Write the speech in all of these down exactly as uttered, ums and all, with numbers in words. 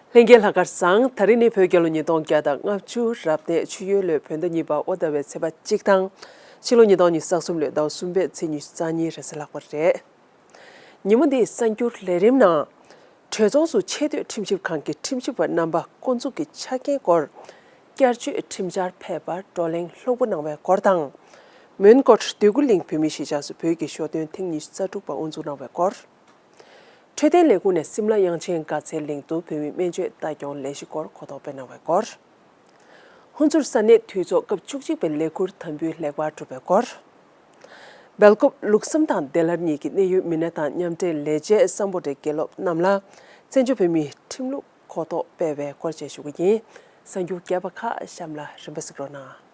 ལྷན་རྒྱས་ལྷག་དཀར་བཟང་། ད་རིང་ནི་བོད་རྒྱལ་ལོ་ཉིས་སྟོང་བརྒྱ་དང་ལྔ་བཅུ་རབ་གནས་ཆུ་ཡོས་ལོའི་བོད་ཟླ་གཉིས་པ་དབོ་ཟླ་བའི་ཚེས་པ་གཅིག་དང་། ཕྱི་ལོ་ཉིས་སྟོང་ཉི་ཤུ་རྩ་གསུམ་ལོའི་ཟླ་བ་གསུམ་པའི་ཚེས་ཉི་ཤུ་རྩ་གཉིས་རེས་གཟའ་ལྷག་པ་རེད། ཉིན་མོ་འདིའི་གསར་འགྱུར་ལས་རིམ་ནང་། གྲོས་ཚོགས་སུ་ཆེས་མཐོའི་ཁྲིམས་ཞིབ་ཁང་གི་ཁྲིམས་ཞིབ་པ་རྣམ་པ་བསྐོ་འཛུགས་ཀྱི་ཆ་རྐྱེན་སྐོར། བསྐྱར་བཅོས་ཁྲིམས་འཆར་ཕེབས་པར་བགྲོ་གླེང་ལྷུག་པོ་གནང་བའི་སྐོར་དང་། མོན་གྷོ་འདོད་རྒུ་གླིང་བོད་མིའི་གཞིས་ཆགས་སུ་བོད་ཀྱི་ཞོ་སྟོན་ཐེངས་ཉི་ཤུ་རྩ་དྲུག་པ་དབུ་འཛུགས་གནང་བའི་སྐོར། འཕྲོད་བསྟེན་ལས་ཁུངས་ནས་སིམ་ལ་དབྱངས་ཅན་དགའ་ཚལ་གླིང་དུ་བོད་མིའི་སྨན་བཅོས་ལྟ་སྐྱོང་ལས་གཞི་སྐོར་གོ་རྟོགས་སྤེལ་གནང་བའི་སྐོར། ཧུན་སུར་ས་གནས་འཐུས་ཚོགས་སྐབས་བཅུ་གཅིག་པའི་ལས་ཁུར་དམ་འབུལ་ལེགས་པར་གྲུབ་པའི་སྐོར། སྦེལ་ཀོབ་ལུགས་བསམ་དང་བདེ་སླར་གཉིས་ཀྱི་གནད་ཡོད་མི་སྣ་དང་མཉམ་འབྲེལ་ལས་བྱེད་སམ་བྷོ་ཊའི་དགེ་སློབ་རྣམས་ལ་བཙན་བྱོལ་བོད་མིའི་ཁྲིམས་ལུགས་གོ་རྟོགས་སྤེལ་བའི་སྐོར་བཅས་ཞུ་གི་ཡིན། གསར་འགྱུར་རྒྱས་པ་ཁག་གཤམ་ལ་རིམ་པ་གཟིགས་རོགས་གནང་།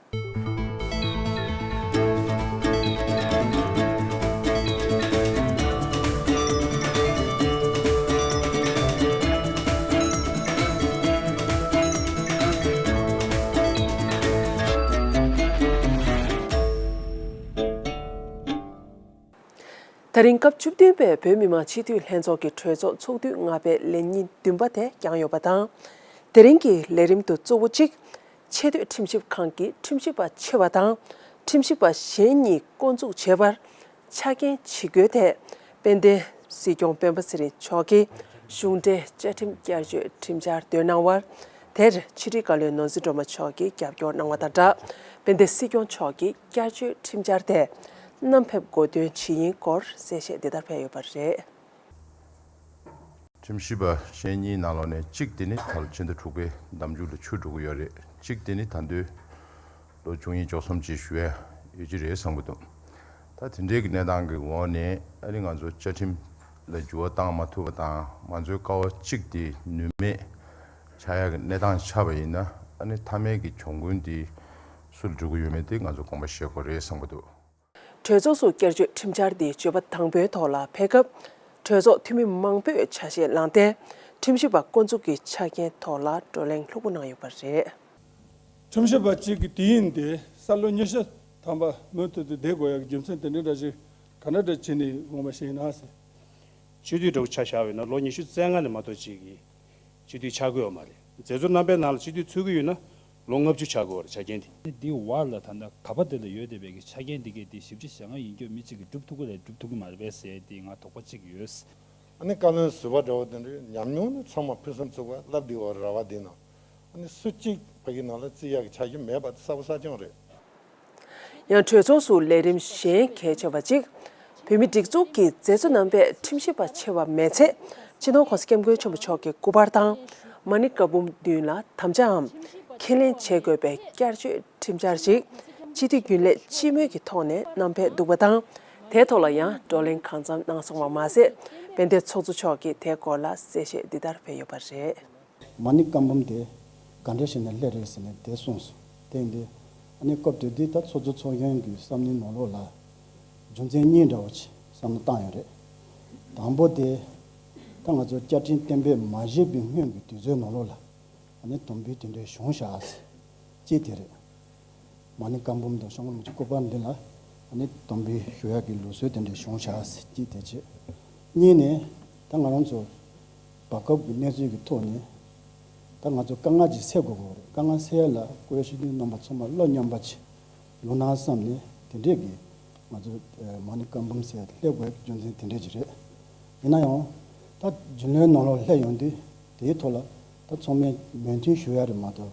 ད་རིང་སྐབས་བཅུ་བདུན་པའི་བོད་མི་མང་སྤྱི་འཐུས་ལྷན་ཚོགས་ཀྱི་གྲོས་ཚོགས་ཚོགས་དུས་ལྔ་པའི་ལས་ཉིན་བདུན་པ་དེ་བསྐྱངས་ཡོད་པ་དང་། དེ་རིང་གི་ལས་རིམ་དུ་གཙོ་བོ་གཅིག་ཆེས་མཐོའི་ཁྲིམས་ཞིབ་ཁང་གི་ཁྲིམས་ཞིབ་པ་ཆེ་བ་དང་། ཁྲིམས་ཞིབ་པ་གཞན་གཉིས་བསྐོ་འཛུགས་བྱེད་པར་ཆ་རྐྱེན་ཇི་དགོས་ཐད། དཔལ་ལྡན་སྲིད་སྐྱོང་སྤེན་པ་ཚེ་རིང་མཆོག་གིས་གཞུང་འབྲེལ་བཅའ་ཁྲིམས་བསྐྱར་བཅོས་ཁྲིམས་འཆར་འདོན་གནང་བར། དེར་ཕྱི་དྲིལ་བཀའ་བློན་ནོར་འཛིན་སྒྲོལ་མ་མཆོག་གིས་རྒྱབ་སྐྱོར་གནང་བ་དང་སྦྲགས། དཔལ་ལྡན་སྲིད་སྐྱོང་མཆོག་གིས་བསྐྱར་བཅོས་ཁྲིམས་འཆར་དེ་བསྣམས་ཕེབས་འགོ་འདོན་ཇི་ཡིན་སྐོར་གསལ་བཤད་འདི་ལྟར་ཕེབས་ཡོད་པ་རེད། ཁྲིམས་ཞིབ་པ་གཞན་གཉིས་ནང་ལོགས་ནས་གཅིག་དེ་ནི་ད་ལོ་ཕྱི་ཟླ་དྲུག་པའི་ཟླ་མཇུག་ལ་ཆུད་འགྲོ་གི་ཡོད་རེད། གཅིག་དེ་ནི་ད་དུང་ལོ་བཅུ་གཉིས་འཇོག་གསུམ་ཅིག་ཞུ་ཡ་ཡོད་ཀྱི་རེད་བསམ་གྱི་འདུག་ད་དེ་འདྲའི་གི་གནས་སྟངས་ཀྱི་འོག་ནས་ཨ་ནི་ང་ཚོ་བཅའ་ཁྲིམས་ལ་འགྱུར་བ་བཏང་མ་ཐུབ་པ་དང་། ང་ཚོའི་ཀ་བ་གཅིག་དེ་ནུས་མེད་ཆགས་ཡ་གི་གནས་སྟངས་ཆགས་པ་ཡིན་ན། ཨ་ནི་མཐའ་མའི་གི་གྱོང་གུན་དེ་སུ་ལ་འགྲོ་གི་ཡོད་མེད་དེ་ང་ཚོ་དགོངས་པ་བཞེས་དགོས་རེད་བསམ་གྱི་འདུག་གྲོས་ཚོགས་སུ་བསྐྱར་བཅོས་ཁྲིམས་འཆར་འདི་བརྗོད་པ་དང་པོའི་ཐོག་ལ་ཕེབས་སྐབས། གྲོས་ཚོགས་འཐུས་མི་མང་པོས་ཆ་ཤས་བླངས་ཏེ། ཁྲིམས་ཞིབ་པ་བསྐོ་འཛུགས་ཀྱི་ཆ་རྐྱེན་ཐོག་ལ་བགྲོ་གླེང་ལྷུག་པོ་གནང་ཡོད་པ་རེད། ཁྲིམས་ཞིབ་པ་གཅིག་གི་དུས་ཡུན་དེ་ས་ལོ་ཉི་ཤུ་ཐམ་པ་མུ་མཐུད་དུ་བསྡད་དགོས་ཡག་གི་རྒྱུ་མཚན་དེ་འདྲའི་འདྲ་ཞིག་ག་འདྲ་འདྲ་བྱས་ནས་དགོངས་པ་བཞེས་ཡིན་ན་ཟེར། སྤྱི་འཐུས་འདྲ་བོ་ཆ་བཞག་པ་ཡིན་ན་ལོ་ཉི་ཤུ་རྩ་ལྔ་ནས་མ་གཏོགས་གཅིག་གིས་སྤྱི་འཐུས་ཆགས་ཀྱི་ཡོད་མ་རེད། མཛད་གཙོ་རྣམ་པའི་ནང་ལ་སྤྱི་འཐུས་ཚུད་ཀྱི་ཡོད་ན་ལོ་ལྔ་བཅུ་ཆགས་དགོས་པ་རེད་ཆ་རྐྱེན་དེ། འདི་བར་ལ་ད་ལྟ་ག་པ་དེ་ལ་ཡོད་བསྡད་པའི་གི་ཆ་རྐྱེན་འདི་གས་དེ་བཞི་བཅུ་ཞེ་ལྔ་ཡིན་རྒྱུ་མི་གཅིག་གིས་སྒྲུབ་ཐུབ་ཀྱི་རེད་སྒྲུབ་ཐུབ་ཀྱི་མ་རེད་པས་ཟེར་དེ་ང་དོགས་པ་གཅིག་ཡོད། ཨ་ནི་བཀའ་བློན་ཟུར་པ་འདྲ་བོ་དེ་འདྲའི་ཉམས་མྱོང་ནི་ཚང་མ་ཕུན་སུམ་ཚོགས་པ་སླེབས་བསྡད་པ་རེད་བ། དེ་ན་ཨ་ནི་སུ་གཅིག་ཕ་གི་ནང་ལ་བརྩི་ཡག་གི་ཆ་རྒྱུ་མེད་པ་དེ་གསལ་པོ་གསལ་རྐྱང་རེད། ཡང་གྲོས་ཚོགས་སུ་ལས་རིམ་གཞན་གལ་ཆེ་བ་གཅིག་བོད་མིའི་སྒྲིག་འཛུགས་ཀྱི་མཛད་གཙོ་རྣམ་པས་ཁྲིམས་ཞིབ་པ་ཆེ་བ་མེད་ཚེ། སྤྱི་ནོར་༸གོང་ས་༸སྐྱབས་མགོན་ཆེན་པོ་མཆོག་གི་སྐུ་པར་དང་། མ་ཎི་བཀའ་འབུམ་མདུན་ལ་དམ་བཅའམ་ཁས་ལེན་བྱེད་དགོས་པའི་བསྐྱར་བཅོས་ཁྲིམས་འཆར་ཞིག་སྤྱི་འཐུས་རྒྱུན་ལས་སྤྱི་མོས་ཀྱི་ཐོག་ནས་བསྣམས་ཕེབས་འདུག་པ་དང་། དེའི་ཐོག་ལ་ཡང་བགྲོ་གླེང་གང་འཚམ་གནང་སོང་བ་མ་ཟད། དཔལ་ལྡན་ཚོགས་གཙོ་མཆོག་གིས་དེའི་སྐོར་ལ་གསལ་བཤད་འདི་ལྟར་ཕེབས་ཡོད་པ་རེད། མ་ཎི་བཀའ་འབུམ་དེ་ག་འདྲ་བྱས་ནས་སླེབས་རེད་ཟེར་ནས་དེ་གསུངས་སོང་། དེ་ཡིན་དུས་ཨ་ནི་སྐབས་དེ་དུས་ད་ཚོགས་གཙོ་ཚོགས་གཞོན་གྱི་བསམ་བློའི་ནང་ལོགས་ལ་རྒྱུ་མཚན་གཉིས་འདྲ་བོ་ཅིག་བསམ་བློ་བཏང་ཡོད་རེད། དང་པོ་དེ་ད་ང་ཚོ་བཅའ་ཁྲིམས་གཏན་འབེབས་མ་བྱས་པའི་སྔོན་གྱི་དུས་ཚོད་ནང་ལོགས་ལ་ཨ་ནི་དམ་འབུལ་དེ་འདྲའི་བྱུང་བཞག་ཟེར་གཅིག་དེ་རེད། མ་ཎི་བཀའ་འབུམ་དང་༸གོང་ས་༸སྐྱབས་མགོན་ཆེན་པོ་སྐུ་པར་འདི་ལ་ཨ་ནི་དམ་འབུལ་ཞུ་ཡག་གི་ལུགས་སྲོལ་དེ་འདྲ་བྱུང་བཞག་ཟེར་གཅིག་དེ་བྱས། གཉིས་ནས་ད་ང་རང་ཚོ་བར་སྐབས་ཀྱི་གནས་ཚུལ་གྱི་ཐོག་ནས་ད་ང་ཚོ་དཀའ་ངལ་ཅིག་སེལ་དགོས་ཀྱི་རེད། དཀའ་ངལ་སེལ་ཡ་ལ་སྐུ་ངོ་སྤྱི་འཐུས་རྣམ་པ་ཚང་མ་བློ་མཉམ་པ་ཅིག་ལུང་ནང་བསམ་ནས་དེ་འདྲས་ཀྱི་ང་ཚོ་མ་ཎི་བཀའ་འབུམ་ཟེར་སླེབས་དགོས་ཡག་གི་རྒྱུ་མཚན་དེ་འདྲས་ཅིག་རེད། ཡིན་ན་ཡང་ད་རྒྱུན་ལས་ནང་ལོགས་སླེབས་ཡོང་དུས་དེའི་ཐོག་ལ་ད་ཚང་མས་མོས་མཐུན་ཞུ་ཡ་རེད་མ་གཏོགས།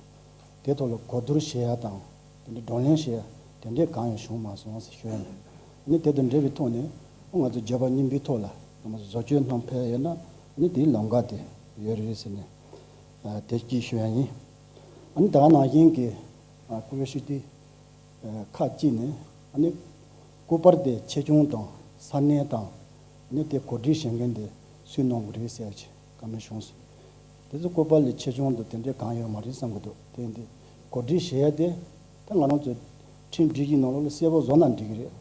དེ་ཐོག་ལ་གོ་བསྡུར་བྱེད་ཡ་དང་དེ་འདྲའི་བགྲོ་གླེང་བྱེད་ཡ་དེ་འདྲའི་གང་ཡང་བྱུང་མ་སོང་ཟེར་ཞུ་ཡ་ཡིན། ཨ་ནི་དེ་དང་འབྲེལ་བའི་ཐོག་ནས་ཨོ་ང་ཚོ་བརྗོད་པ་སྙིང་པོའི་ཐོག་ལ་ང་ཚོ་བཟོ་བཅོས་གནང་ཕེབས་ཡོད་ན་ཨ་ནི་དེའི་ལམ་ཁ་དེ་ཡོད་རེད་ཟེར་ནས་ཨ་དེ་གཅིག་ཞུ་ཡ་ཡིན། ཨ་ནི་ད་ག་ནང་བཞིན་གྱི་ཨ་སྐུ་ངོ་སྤྱི་འཐུས་ཨ་ཁག་ཅིག་ནས་ཨ་ནི་སྐུ་པར་དེ་ཆེ་ཆུང་དང་ས་གནས་དང་ཨ་ནི་དེ་གོ་སྒྲིག་བྱེད་མཁན་དེ་སུས་གནང་དགོས་རེད་ཟེར་ཡ་ཅིག་བཀའ་མོལ་བྱུང་སོང་། དེ་ཚོ་སྐུ་པར་ལས་ཆེ་ཆུང་དུ་དེ་འདྲའི་གང་ཡོད་མ་རེད་བསམ་གྱི་འདུག་དེ་ཡིན་དུས་གོ་སྒྲིག་བྱེད་ཡ་དེ་ད་ང་རང་ཚོ་ཁྲིམས་སྒྲིག་གཞི་ནང་ལོགས་ལ་གསལ་པོ་བཟོ་ན་འགྲིག་གི་རེད།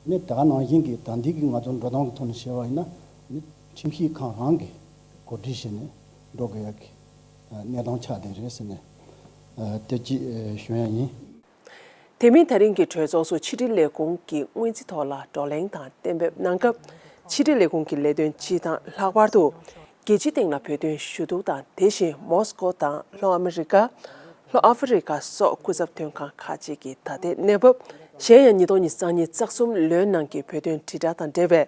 ནས་ད་ག་ནང་བཞིན་གྱི་ད་འདི་གི་ང་ཚོ་འགྲོ་སྟངས་ཀྱི་ཐོག་ནས་བཤད་པ་ཡིན་ན་ནི་ཁྲིམས་ཞིབ་ཁང་རང་གིས་གོ་སྒྲིག་བྱས་ནས་འགྲོ་དགོས་ཡ་གི་གནས་སྟངས་ཆགས་བསྡད་རེད་ཟེར་ནས་དེ་གཅིག་ཞུ་ཡ་ཡིན། དེ་མིན་ད་རིང་གི་གྲོས་ཚོགས་སུ་ཕྱི་དྲིལ་ལས་ཁུངས་ཀྱི་སྔོན་རྩིས་ཐོག་ལ་བགྲོ་གླེང་དང་གཏན་འབེབས་གནང་སྐབས་ཕྱི་དྲིལ་ལས་ཁུངས་ཀྱི་ལས་དོན་སྤྱི་དང་ལྷག་པར་དུ་ རྒྱལ་སྤྱིའི་སྟེང་ལ་བོད་དོན་ཞུ་གཏུག་དང་། དེ་བཞིན་མོ་སི་ཀོ་དང་ལྷོ་ཨ་མི་རི་ཀ། ལྷོ་ཨ་ཧྥེ་རི་ཀ་སོགས་སྐུ་ཚབ་དོན་ཁང་ཁག་ཅིག་གི་ད་ལྟའི་གནས་བབ། གཞན་ཡང་ཉིས་སྟོང་ཉི་ཤུ་རྩ་གཉིས་རྩ་གསུམ་ལོའི་ནང་གི་བོད་དོན་དྲིལ་བསྒྲགས་དང་འབྲེལ་བའི་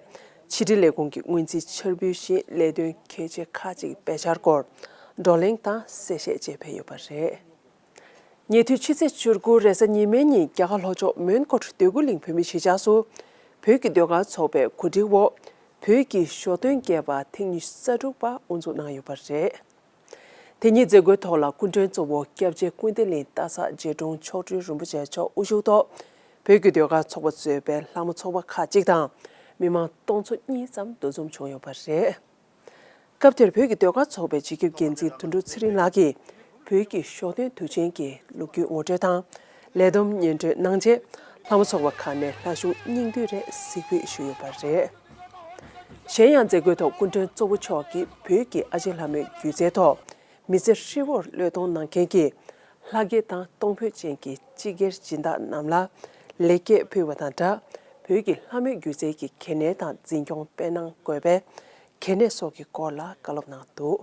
ཕྱི་དྲིལ་ལས་ཁུངས་ཀྱི་སྔོན་རྩིས་འཆར་འབུལ་བཞིན་ལས་དོན་གལ་ཆེ་ཁག་ཅིག་སྤེལ་འཆར་སྐོར་བགྲོ་གླེང་དང་གསལ་བཤད་བཅས་སྤེལ་ཡོད་པ་རེད། ཉེ་དུས་ཕྱི་ཚེས་བཅུ་དགུ་རེས་གཟའ་ཉི་མའི་ཉིན་རྒྱ་གར་ལྷོ་ཕྱོགས་མོན་གྷོ་འདོད་རྒུ་གླིང་བོད་མིའི་གཞིས་ཆགས་སུ་བོད་ཀྱི་ཟློས་གར་ཚོགས་པའི་གོ་སྒྲིག་འོག་བོད་ཀྱི་ཞོ་སྟོན་རྒྱས་པ་ཐེངས་ཉི་ཤུ་རྩ་དྲུག་པ་དབུ་འཛུགས་གནང་ཡོད་པ་རེད། དེ་ཉིད་མཛད་སྒོའི་ཐོག་ལ་སྐུ་མགྲོན་གཙོ་བོ་སྐྱབས་རྗེ་ཀུན་བདེ་གླིང་སྟག་འཚེར་རྗེ་དྲུང་མཆོག་སྤྲུལ་རིན་པོ་ཆེ་མཆོག་དབུ་བཞུགས་ཐོག་བོད་ཀྱི་ཟློས་གར་ཚོགས་པ་གཙོས་པའི་ལྷ་མོ་ཚོགས་པ་ཁག་ཅིག་དང་མི་མང་སྟོང་ཚོ་གཉིས་ཙམ་འདུ་འཛོམས་བྱུང་ཡོད་པ་རེད། སྐབས་དེར་བོད་ཀྱི་ཟློས་གར་ཚོགས་པའི་སྤྱི་ཁྱབ་འགན་འཛིན་དོན་གྲུབ་ཚེ་རིང་ལགས་ཀྱིས་བོད་ཀྱི་ཞོ་སྟོན་དུས་ཆེན་གྱི་ལོ་རྒྱུས་ངོ་སྤྲོད་དང་ལས་བསྡོམས་སྙན་སྒྲོན་གནང་རྗེས་ལྷ་མོ་ཚོགས་པ་ཁག་ནས་ལྷ་གཞུང་སྙིང་བསྡུས་རེ་གཟིགས་འབུལ་ཞུས་ཡོད་པ་རེད། གཞན་ཡང་མཛད་སྒོའི་ཐོག་སྐུ་མགྲོན་གཙོ་བོ་མཆོག་གིས་བོད་ཀྱི་ཨ་ལྕེ་ལྷ་མོའི་སྒྱུ་རྩལ་ཐོག་མི་ཚེ་ཧྲིལ་བོར་བློས་གཏོང་གནང་མཁན་གྱི་ལྷ་སྐལ་དང་གཏོང་ཕོད་ཅན་གྱི་སྤྱི་སྒེར་སྦྱིན་བདག་རྣམས་ལ་ལེགས་སྐྱེས་ཕུལ་བ་དང་སྦྲགས། བོད་ཀྱི་ལྷ་མོའི་སྒྱུ་རྩལ་གྱི་གལ་གནད་དང་འཛིན་སྐྱོང་སྤེལ་གནང་དགོས་པའི་གལ་གནད་སོགས་ཀྱི་སྐོར་ལ་བཀའ་སློབ་གནང་འདུག།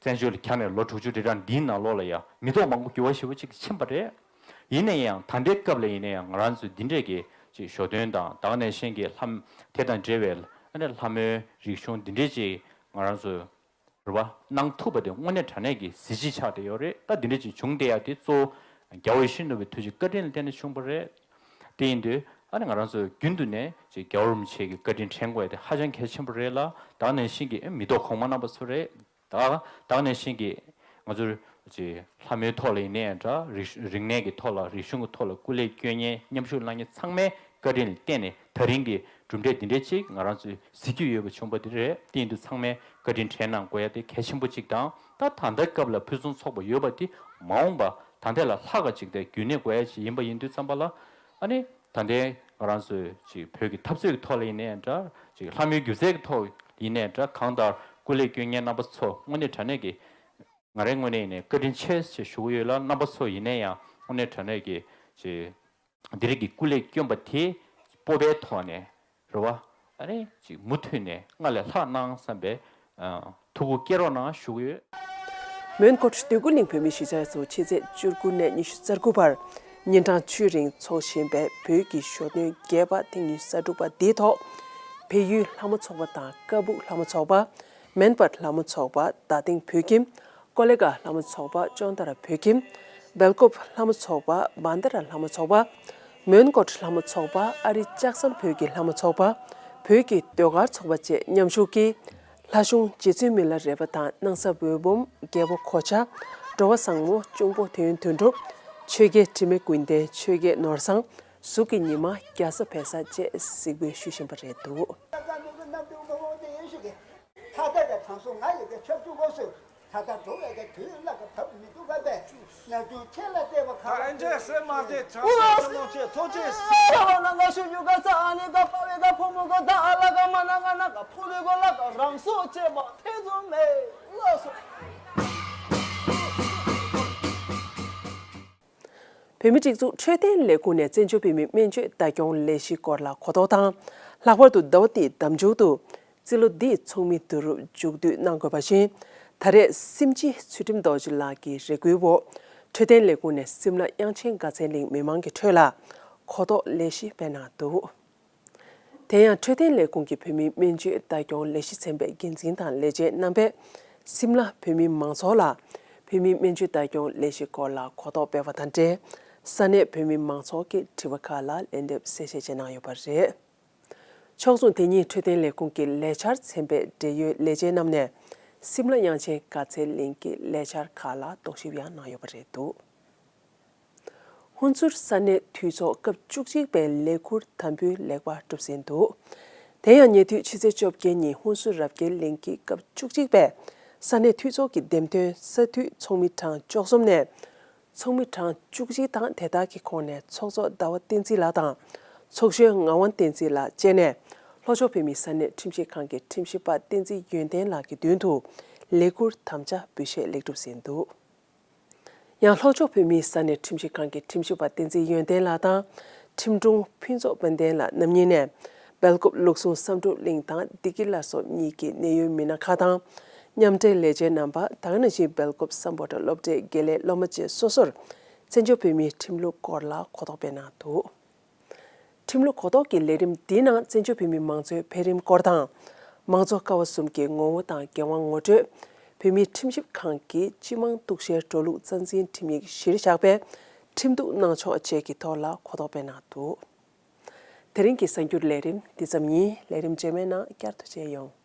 བཙན་བྱོལ་ལ་ཁྱབ་ནས་ལོ་དྲུག་ཅུ་རེ་གྲངས་འདིའི་ནང་ལོགས་ལ་ཡང་མི་ཐོག་མང་པོ་འགྱུར་བ་ཞེ་པོ་ཅིག་ཕྱིན་པ་རེད། ཡིན་ན་ཡང་ད་ལྟའི་སྐབས་ལ་ཡིན་ན་ཡང་ང་རང་ཚོས་འདི་འདྲས་ཀྱི་ཅིག་ཞོ་སྟོན་དང་ད་ག་ནང་བཞིན་གྱི་ལྷ་དེ་དང་འབྲེལ་བའི་ཨ་ནི་ལྷ་མོའི་རིག་གཞུང་འདི་འདྲས་ཅིག་ང་རང་ཚོས་རེད་བ། གནང་ཐུབ་པ་དེ་དངོས་གནས་དྲང་གནས་ཀྱི་གཟི་བརྗིད་ཆགས་བསྡད་ཡོད་རེད། ད་འདི་འདྲ་ཅིག་བྱུང་བསྡད་ཡ་དེ་གཙོ་བོ་རྒྱལ་བ་ཡིད་བཞིན་ནོར་བུའི་ཐུགས་རྗེ་བཀའ་དྲིན་ལ་བརྟེན་ནས་བྱུང་བ་རེད། དེ་ཡིན་དུས་ཨ་ནི་ང་རང་ཚོ་རྒྱུན་དུ་ནས་ཅིག་རྒྱལ་བ་རིན་པོ་ཆེ་གི་བཀའ་དྲིན་དྲན་དགོས་ཡ་དེ་ཧ་ཅང་གལ་ཆེན་པོ་རེད་ལ། ད་ག་ནང་བཞིན་གྱི་མི་ཐོག་གོང་མ་རྣམ་པ་ཚོ་རེད། ད་ད་ག་ནང་བཞིན་གྱི་ང་ཚོར་ཅིག་ལྷ་མོའི་ཐོག་ལ་ཡིན་ནའི་འདྲ། རིག་རིག་གནས་ཀྱི་ཐོག་ལ་རིག་གཞུང་གི་ཐོག་ལ་སྐུ་ལས་བསྐྱོན་མཁན་མཉམ་ཞུགས་གནང་མཁན་ཚང་མའི་བཀའ་དྲིན་ལ་བརྟེན་ནས་ད་རིང་གི་གྲུབ་འབྲས་འདི་འདྲའི་ཅིག་ང་རང་ཚོས་གཟིགས་རྒྱུ་ཡོད་པ་བྱུང་བ་འདི་རེད། དེ་ཡིན་དུས་ཚང་མས་བཀའ་དྲིན་དྲན་གནང་དགོས་ཡ་དེ་གལ་ཆེན་པོ་ཅིག་དང་། ད་ད་ལྟའི་སྐབས་ལ་ཕུན་སུམ་ཚོགས་པ་ཡོད་པ་དེ་མ་འོངས་པ་ད་ལྟ་ལས་ལྷག་ག་ཅིག་དེ་རྒྱུན་གནས་དགོས་ཡ་ཅིག་ཡིན་པ་ཡིན་དུས་ཙམ་པ་ལ། ཨ་ནི་ད་ལྟའི་ང་རང་ཚོའི་ཅིག་བོད་ཀྱི་འཐབ་རྩོད་ཀྱི་ཐོག་ལ་ཡིན་ནའི་འདྲ། ཅིག་ལྷ་མོའི་སྒྱུ་རྩལ་གྱི་ཐོག་ཡིན་ནའི་འདྲ། གང་ལྟར་སྐུ་ལས་བསྐྱོན་མཁན་རྣམ་པ་ཚོ་དངོས་གནས་དྲང་གནས་ཀྱི་ང་རའི་ངོས་ནས་ཡིན་ནའི་བཀའ་དྲིན་ཆེ་ཞེས་ཞུ་གི་ཡོད་ལ། རྣམ་པ་ཚོ་ཡིན་ན་ཡང་དངོས་གནས་དྲང་གནས་ཀྱི་ཅིག་འདི་རིགས་ཀྱི་སྐུ་ལས་བསྐྱོན་པ་དེ་སྤོབས་པའི་ཐོག་ནས་རེད་བ། ཨ་ནི་ཅིག་མུ་མཐུད་ནས་སྔར་ལས་ལྷག་གནང་བསམ་པའི་ཨ་ཐུགས་ཁུར་བསྐྱེད་རོགས་གནང་ཞུ་གི་ཡོད། མོན་གྷོ་འདོད་རྒུ་གླིང་བོད་མིའི་གཞིས་ཆགས་སུ་ཕྱི་ཚེས་བཅུ་དགུ་ནས་ཉི་ཤུ་རྩ་དགུ་བར་ཉིན་གྲངས་བཅུའི་རིང་འཚོགས་བཞིན་པའི་བོད་ཀྱི་ཞོ་སྟོན་རྒྱས་པ་ཐེངས་ཉི་ཤུ་རྩ་དྲུག་པ་འདིའི་ཐོག་བལ་ཡུལ་ལྷ་མོ་ཚོགས་པ་དང་། ཀ་སྦུག་ལྷ་མོ་ཚོགས་པ། མན་སྤར་ལྷ་མོ་ཚོགས་པ། རྡ་སྟེང་བོད་ཁྱིམ། ཀོ་ལི་གྷལ་ལྷ་མོ་ཚོགས་པ། ཅོན་ཏ་ར་བོད་ཁྱིམ། སྦེལ་ཀོབ་ལྷ་མོ་ཚོགས་པ། བྷན་དྷ་ར་ལྷ་མོ་ཚོགས་པ། མོན་གྷོ་ལྷ་མོ་ཚོགས་པ། ཨ་རི་ལྕགས་ཟམ་བོད་ཀྱི་ལྷ་མོ་ཚོགས་པ། བོད་ཀྱི་ཟློས་གར་ཚོགས་པ་བཅས་མཉམ་ཞུགས་ཀྱིས་ལྷ་གཞུང་རྗེ་བཙུན་མི་ལ་རས་པ་དང་། སྣང་ས་འོད་འབུམ། རྒྱལ་པོ་གོ་ཆ། འགྲོ་བ་བཟང་མོ། གཅུང་པོ་དོན་དོན་གྲུབ། ཆོས་རྒྱལ་དྲི་མེད་ཀུན་ལྡན། ཆོས་རྒྱལ་ནོར་བཟང་། གཟུགས་ཀྱི་ཉི་མ། རྒྱ་བཟའ་བལ་བཟའ་བཅས་གཟིགས་འབུལ་ཞུ་བཞིན་པ་རེད་འདུག། ད་ལྟ་གི་དྲང་སྲོང་ང་ཡི་གེ་ཁྱབ་བཅུག་གོ་སོ། ད་ལྟ་འགྲོ་བའི་གི་དུས་ལ་གི་བབ་མི་འདུག་ག་བས། ན་ཆུང་ཁྱེད་ལ་བལྟས་པ་ག་ལ་ཨ་འདྲས་སེ་མ་བལྟས། དྲང་སྲོང་ཆེན་མོ་ཆེ་ཐུགས་རྗེ་ཆེ། ར་བ་ན་ང་ཤུ་ཡུ་ག་ཙ་ཨ་ནི་ག་པ་བའི་ག་ཕོ་མོ་ག་ད་ཨ་ལ་ག་མ་ན་ང་ན་ག་ཕུ་ལུ་གོ་ལ་ག་རང་སོ་ཅེ་མ་ཐེ་ཚོ་མེ་ལ་སོ། བོད་མིའི་སྒྲིག་འཛུགས་འཕྲོད་བསྟེན་ལས་ཁུངས་ནས་བཙན་བྱོལ་བོད་མིའི་སྨན་བཅོས་ལྟ་སྐྱོང་ལས་གཞིའི་སྐོར་ལ་གོ་རྟོགས་དང་། ལྷག་པར་དུ་ཟླ་བ་འདིའི་ཟླ་མཇུག་ཏུ་རྩིས་ལོ་འདིའི་ཚོགས་མི་བསྡུ་རུབ་མཇུག་བསྡུ་གནང་དགོས་པ་བཞིན། ད་རེས་སྲིད་སྤྱི་ཚུལ་ཁྲིམས་རྡོ་རྗེ་ལགས་ཀྱི་རེ་སྐུལ་འོག་འཕྲོད་བསྟེན་ལས་ཁུངས་ནས་སིམ་ལ་དབྱངས་ཅན་དགའ་ཚལ་གླིང་མི་མང་གི་ཁྲོད་ལ་གོ་རྟོགས་ལས་གཞི་སྤེལ་གནང་འདུག། དེ་ཡང་འཕྲོད་བསྟེན་ལས་ཁུངས་ཀྱི་བོད་མིའི་སྨན་བཅོས་ལྟ་སྐྱོང་ལས་གཞི་ཚན་པའི་འགན་འཛིན་དང་ལས་བྱེད་རྣམ་པས་སིམ་ལ་བོད་མིའི་མང་ཚོགས་ལ་བོད་མིའི་སྨན་བཅོས་ལྟ་སྐྱོང་ལས་གཞིའི་སྐོར་ལ་གོ་རྟོགས་སྤེལ་བ་དང་འབྲེལ། ས་གནས་བོད་མིའི་མང་ཚོགས་ཀྱི་དྲི་བ་ཁག་ལ་ལན་འདེབས་གསལ་བཤད་བྱས་གནང་ཡོད་པ་རེད། ཕྱོགས་མཚུངས་དེ་ཉིན་འཕྲོད་བསྟེན་ལས་ཁུངས་ཀྱི་ལས་འཆར་ཚན་པའི་འབྲེལ་ཡོད་ལས་བྱེད་རྣམས་ནས་སིམ་ལ་དབྱངས་ཅན་དགའ་ཚལ་གླིང་གི་ལས་འཆར་ཁག་ལ་རྟོག་ཞིབ་ཡང་གནང་ཡོད་པ་རེད་འདུག། ཧུན་སུར་ས་གནས་འཐུས་ཚོགས་སྐབས་བཅུ་གཅིག་པའི་ལས་ཁུར་དམ་འབུལ་ལེགས་པར་གྲུབ་ཟིན་འདུག། དེ་ཡང་ཉེ་དུས་ཕྱི་ཚེས་བཅོ་བརྒྱད་ཉིན་ཧུན་སུར་རབ་རྒྱས་གླིང་གི་སྐབས་བཅུ་གཅིག་པའི་ས་གནས་འཐུས་ཚོགས་ཀྱི་འདེམས་ཐོན་ས་འཐུས་ཚོགས་མི་གྲངས་བཅུ་གསུམ་ནས། ཚོགས་མི་གྲངས་བཅུ་གཅིག་དང་དེ་དག་གི་ཁོངས་ནས་ཚོགས་གཙོ་ཟླ་བ་བསྟན་འཛིན་ལགས་དང་། ཚོགས་གཞོན་ངག་དབང་བསྟན་འཛིན་ལགས་བཅས་ནས། ལྷོ་ཕྱོགས་བོད་མིའི་ས་གནས་ཁྲིམས་ཞིབ་ཁང་གི་ཁྲིམས་ཞིབ་པ་བསྟན་འཛིན་ཡོན་ཏན་ལགས་ཀྱི་མདུན་དུ་ལས་ཁུར་དམ་བཅའ་འབུལ་བཞེས་ལེགས་གྲུབ་ཟིན་འདུག། ཡང་ལྷོ་ཕྱོགས་བོད་མིའི་ས་གནས་ཁྲིམས་ཞིབ་ཁང་གི་ཁྲིམས་ཞིབ་པ་བསྟན་འཛིན་ཡོན་ཏན་ལགས་དང་། ཁྲིམས་དྲུང་ཕུན་ཚོགས་དཔལ་ལྡན་ལགས་རྣམ་གཉིས་ནས། སྦེལ་ཀོབ་ལུགས་ཟུང་བསམ་གྲུབ་གླིང་དང་བདེ་སྐྱིད་བླ་སྲོག་གཉིས་ཀྱི་གནད་ཡོད་མི་སྣ་ཁག་དང་། མཉམ་འབྲེལ་ལས་བྱེད་རྣམ་པ་ད་ག་ནང་བཞིན་སྦེལ་ཀོབ་སམ་བྷོ་ཊ་སློབ་གྲྭའི་དགེ་ལས་སློབ་མ་བཅས་སོ་སོར་བཙན་བྱོལ་བོད་མིའི་ཁྲིམས་ལུགས་སྐོར་ལ་གོ་རྟོགས་སྤེལ་གནང་འདུག་ཁྲིམས་ལུགས་གོ་རྟོགས་ཀྱི་ལས་རིམ་འདིའི་ནང་བཙན་བྱོལ་བོད་མིའི་མང་གཙོའི་འཕེལ་རིམ་སྐོར་དང་། མང་གཙོ་ཀ་བ་གསུམ་གྱི་ངོ་བོ་དང་འགན་དབང་ངོ་སྤྲོད། བོད་མིའི་ཁྲིམས་ཞིབ་ཁང་གི་སྤྱི་མང་གཏུག་བཤེར་འགྲོ་ལུགས་རྩ་འཛིན་ཁྲིམས་ཡིག་གཞིར་བཞག་པའི་ཁྲིམས་གཏུག་གནང་ཕྱོགས་བཅས་ཀྱི་ཐོག་ལ་གོ་རྟོགས་སྤེལ་གནང་འདུག་དེ་རིང་གི་གསར་འགྱུར་ལས་རིམ་འདི་ཙམ་ཡིན། ལས་རིམ་རྗེས་མའི་ནང་བསྐྱར་དུ་མཇལ་ཡོང་།